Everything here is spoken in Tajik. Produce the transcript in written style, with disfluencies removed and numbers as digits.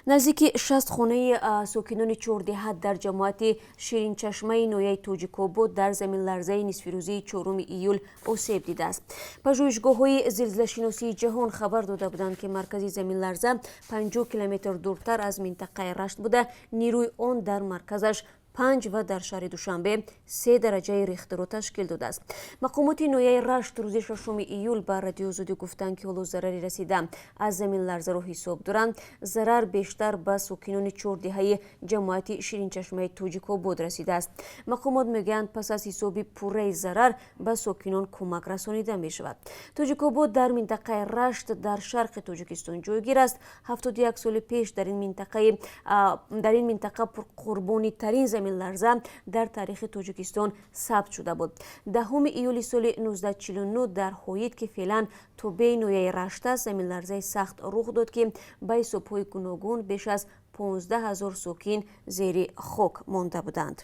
Наздики 60 хонаи сокинони чор деҳат дар ҷамоати Ширинчашмаи ноҳияи Тоҷикобод дар заминларзаи нисфирӯзии 4 июл осеб дидааст. Пажӯҳишгоҳҳои зилзилашиносии ҷаҳон хабар дода буданд, ки маркази заминларза 50 километр дуртар аз минтақаи Рашт буда, нерӯи он дар марказаш 5 ва дар шаҳри Душанбе 3 дараҷаи Рихтерро ташкил додааст. Мақомоти ноҳияи Рашт рӯзи 6 июл ба Радиои Озодӣ гуфтанд, ки ҳоло зарари расида аз заминларзаро ҳисоб доранд. Зарар бештар ба сокинони чор деҳаи ҷамоати Ширинчашмаи Тоҷикобод расидааст. Мақомот мегӯянд, пас аз ҳисоби пурраи зарар ба сокинон кӯмак расонида мешавад. Тоҷикобод дар минтақаи Рашт дар шарқи Тоҷикистон ҷойгир аст. 71 соли пеш дар ин минтақа пурқурбонитарин заминларза дар таърихи Тоҷикистон сабт шуда буд. 10 июли соли 1949 дар Ҳоид, ки феълан тобеи ноҳияи Рашт аст, заминларзаи сахт рух дод, ки ба ҳисобҳои гуногун беш аз 15 000 сокин зери хок монда буданд.